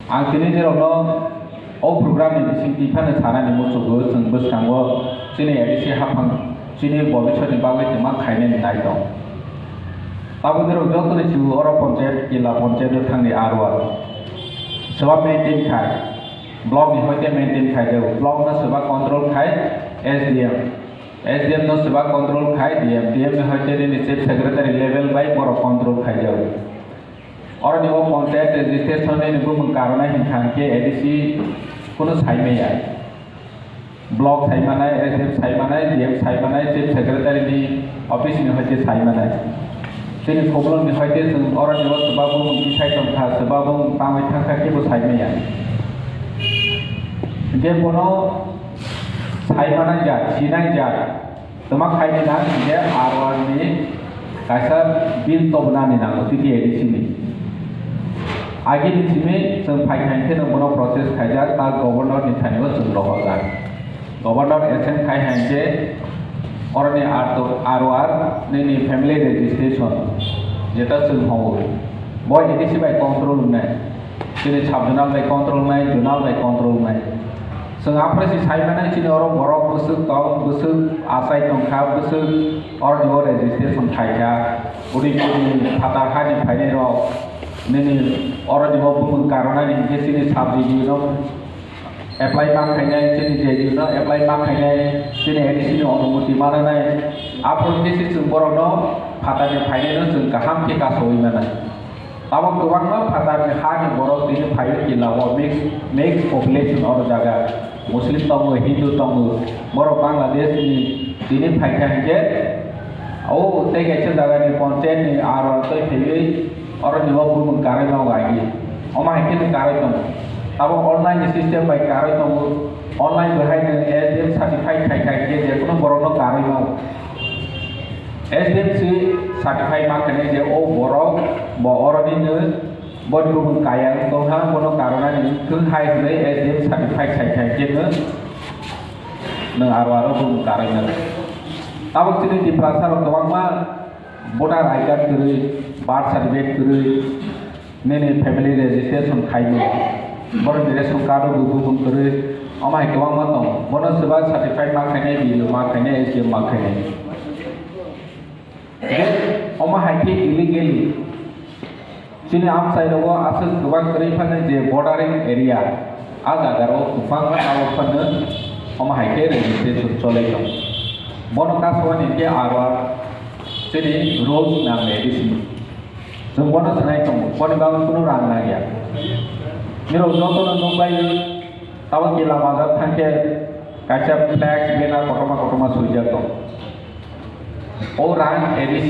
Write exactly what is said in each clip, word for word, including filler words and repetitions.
Ang tini nirokno o program ni bisingtwi phano sanani muchugo, chwng bwskango chini A D C haphang chini bobiswt ni bagwi twma khainani nai tong. Tabuk nirok jotoni chugo oro ponchayat, kila ponchayat o thangni R one. Swba maintain khai, block ni hoite maintain khai jago, block no swba control khai S D M, S D M no swba control khai D M, D M ni hoite nini chief secretary level bai borok control khai jago. Oroni o ponchayat registration ni bumung karona hinkha hinkhe A D C kunu sai maya. Block sai manai, S D M sai manai, D M sai manai, chief secretary ni office ni hoite sai manai. Chini khobor ni hoite chwng oroni o swba bumung tisai tongkha, swba bumung tangwi thangkha kebo sai maya. Hinkhe bono sai manai jat, sinai jat. Twma khaini nang hinkhe R one ni kaisa bill tobonani nango T T A D C ni. Agini simi chwng phai kha hinkhe no bono process khaijak, ta governor ni thani o chwng rohorjak. Governor assent khai hinkhe oroni R one nini family registration jeta chwng hongo. Bo A D C bai control wngnai. Chini sub zonal bai control nai, zonal bai control nai. Chwng aphre si sai mano chini oro borok bwswk tong, bwswk achai tongkha, bwswk oroni o registration khaikha. Uri chini phatar hani phainai rok nini oroni o bumung karonani hinkhe chini sub G D U no apply ma khainai, chini J D U no apply ma khainai, chini A D C ni onumoti mananai. Aphuru khe si chwng borokno phatarni phainaino chwng kaham khe kasaui manai. Abo kwbangma phatarni hani borok tini phaiwi kila o mix, mix population oro jaga. Muslim tongo, Hindu tongo, borok Bangladesh ni tini phaikha hinkhe o tei kaisa jagani ponchayat ni aro tei phaiwi oroni o bumung karwi ma agi. Omo hai khe karwi tongo. Abo online ni system bai karwi tongo. Online bai hai S D M certified khai khai khe je kunu borokno karwi ma. S D M si certified ma khainai je o borok bo oroni no bo bumung kaya wng tongkha, bono karonani wng hai hwnwi S D M certified khai khai khe no nwng aro aro bumung karwi nai. Tabuk chini Tiprasa rok kwbangma voter I card kwrwi, birth certificate kwrwi, nini family registration khaimani, borokni ration card o bo bumung kwrwi, omo hai kwbangma tongo. Bono swba certified ma khainai, B D O ma khainai, S D M ma khainai. Tei omo hai khe illegally chini amchai rogo aswk kwbang kwrwi phano je bordering area, a jaga rogo kwbangma tabuk phano omo hai khe registration cholai tongo. Bono kasubani khe aro chini rules nang A D C ni. Chwng bono swnai tongo, boni bagwi kunu rang nangya. Nirok jotono nukbai, tabuk kila bazar thangkhe kaisa flex, banner kotorma kotorma swijak tongo. O rang A D C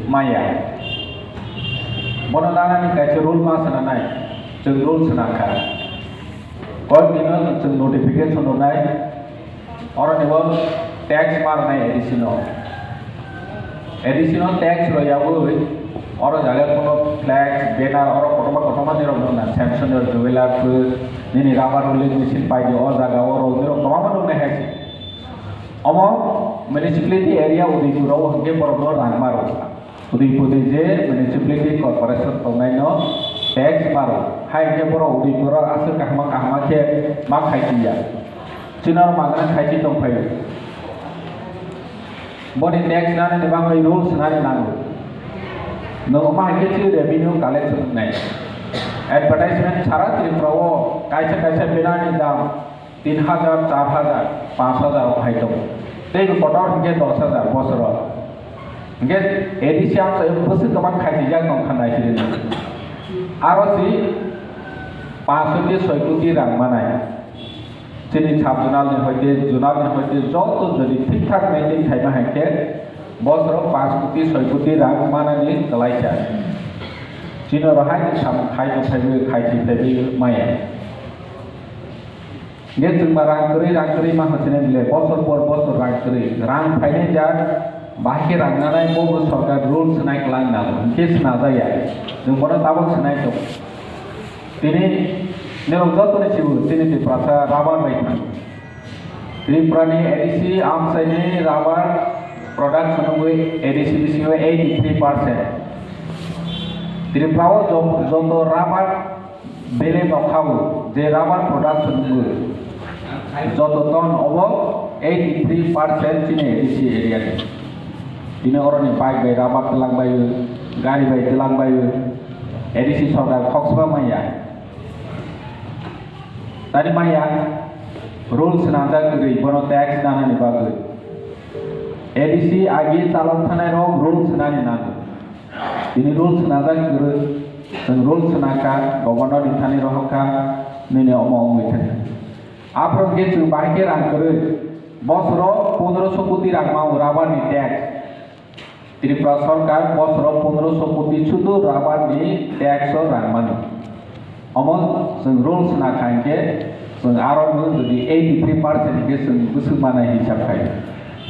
maya. Bono nanani kaisa rule ma swnanai, chwng rule swnangkha. Kok dino chwng notification rwnai. Oroni bo tax ma rwnai A D C no. A D C no tax rw yaui oro jaga kono flex, banner, oro kotorma kotorma nirok nang sanction rw jewela phu nini rubber rolling machine pai di o jaga oro nirok kwbangma nuknai hai se. Omo municipality area Udaipur o hwnkhe borok no rang ma rw. Udaipur ni je municipality corporation tongnaino tax maro. Hai khe borok Udaipur o aswk kahma kahma khe ma khai ya. Chini oro magna khai chi tong phaio. Boni tax nani ni bagwi rules nani nango. Nwng ma hai khe chi revenue collection nai. Advertisement sara Tripura o kaisa kaisa banner ni dam tin hajar, char hajar, panch hajar o hai tongo. Tei bo kotor hinkhe dos hajar bosoro. Hinkhe A D C amchai bwswk kwbang khaisijak tongkha naisidi. Aro si panch koti, soi koti rang manai. Chini sub zonal ni hoite, zonal ni hoite joto jodi thik thak maintain khaima hai khe bosoro panch koti, soi koti rang manani kwlaisa. Chini oro hai ni samung khai tong phaiwi, khai thwi phaiwi maya. Hinkhe chwng ba rang kwrwi, rang kwrwi ma hwnwi sini bile, bosor por bosor rang kwrwi. Rang phainai jak, bahai khe rang nanai, bo bo sorkar rules swnai kwlang nango, hinkhe swnajak ya. Chwng bono tabuk swnai tongo. Tini norok jotoni sibu, chini Tiprasa rubber bai thango. Tripura ni A D C amchaini rubber production wngwi A D C bisingo eighty three percent. Tripura o jo-, joto rubber Bele nokhao je rubber production wngwi joto ton obo eighty three percent chini A D C area ni. Tini oroni bike bai rubber twlang bai, gari bai twlang bai, A D C sorkar khoksa maya. Tani maya rule swnamjak kwrwi bono tax nanani bagwi. A D C agi chalok thanai rok rule swnani nango. Tini rule swnajak kwrwi, chwng rule swnakha, governor ni thani rohorkha, nini omo wngwi thangkha. Aphuru hwnkhe chwng bahai khe rang kwrwi, bosoro pondroso koti rang mao rubber ni tax. Tripura sorkar bosoro pondroso koti sudu rubber ni tax o rang mano. Omo chwng rule swnakha hwnkhe chwng aro no jodi eighty three percent hwnkhe chwng bwswk manai hisab khai.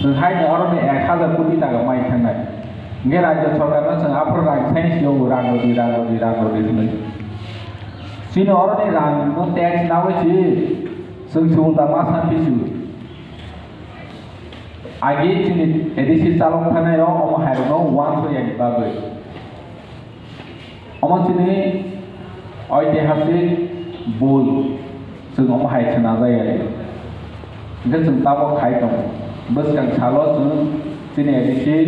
Chwng haino aro ni ek hazar koti taka mai thangnai. Hwnkhe rajya sorkar no chwng aphuru rang sai sio rang rwdi, rang rwdi, rang rwdi hwnwi. Chini oro ni rang no tax nawi si chwng si ulta ma san phi si. Agi chini A D C chalok thanai rok omo hai rok no uansuk ya ni bagwi. Omo chini oitihasik bul, chwng omo hai se najai ya. Hwnkhe chwng tabok khai tongo. Bwskang salo chwng chini A D C